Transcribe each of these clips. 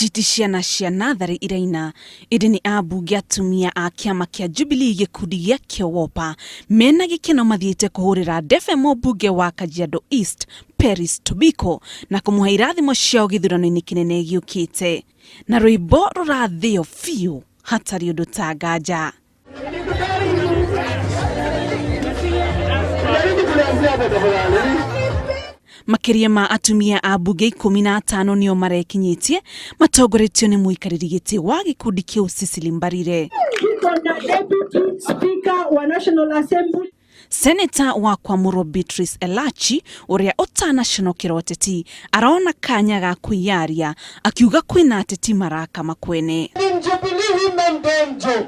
Ici ti ciana cia natharĩ iraina, ĩndĩ nĩ ambunge atumia a kĩama kĩa Jubilee gĩkundi gĩa Kĩowopa mena gĩkeno mathiĩte kũhũrĩra ndebe mũmbunge wa Kajiado East Peris Tobiko na kũmũhe irathimo ciao gĩthurano-inĩ kĩnene gĩũkĩte. Na rwĩmbo rũrathĩo biũ hatarĩ ũndũ ta nganja. Makĩria ma atumia a mbunge 15 nĩo marekinyĩtie matongoretio nĩ mũikarĩri gĩtĩ wa gĩkundi kĩu Cecily Mbarire. Seneta wa Kwamũrwo Beatrice Elachi ũrĩa ũtanaconokera ũteti arona kanya ga kwĩyaria akiuga kwĩna ateti marakama kwene. In Jubilee women don't joke,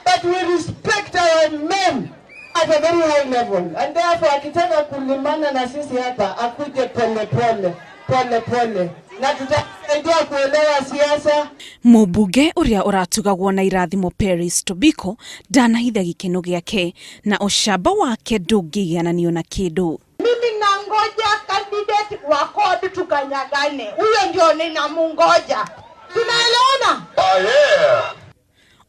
but we respect our men at a very high level. And therefore akitaka kulimana na sisi hapa akuje pole pole pole pole na tutasaidia kuelewa siasa. Mũmbunge ũrĩa ũratugagwo na irathimo Peris Tobiko ndanahitha gĩkeno gĩake na ũcamba wake ndũngĩigananio na kĩndũ. Mimi nangoja candidate wa CORD tukanyagane, huyo ndio ninamungoja. Tunaelewana?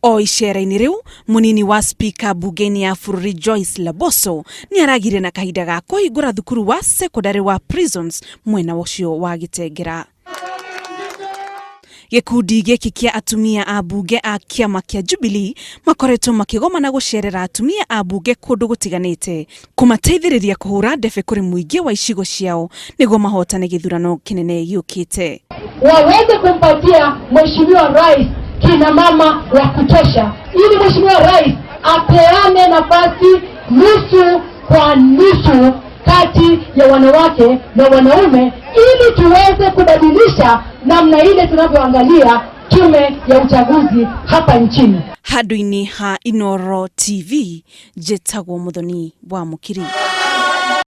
O icera-inĩ rĩu mũnini wa spika mbunge-inĩ ya bũrũri Joyce Laboso nĩ aragire na kahinda ga kũhingũra thukuru wa sekondari wa Prisons mwena ũcio wa Gĩtengera. Gĩkundi gĩkĩ kĩa atumia a mbunge a kĩama kĩa Jubilee makoretwo makĩgoma na gũcerera atumia a mbunge kũndũ gũtiganĩte kũmateithĩrĩria kũhũra ndebe kũrĩ mũingĩ wa icigo ciao nĩguo mahotane gĩthurano kĩnene gĩũkĩte. Waweze kumpatia Mheshimiwa Rais kina mama wa kutosha, ili Mheshimiwa Rais apeane nafasi nusu kwa nusu kati ya wanawake na wanaume, ili tuweze kubadilisha namna ile tunavyoangalia tume ya uchaguzi hapa nchini. Handũ-inĩ ha Inooro TV, njĩtagwo Muthoni wa Mũkiri.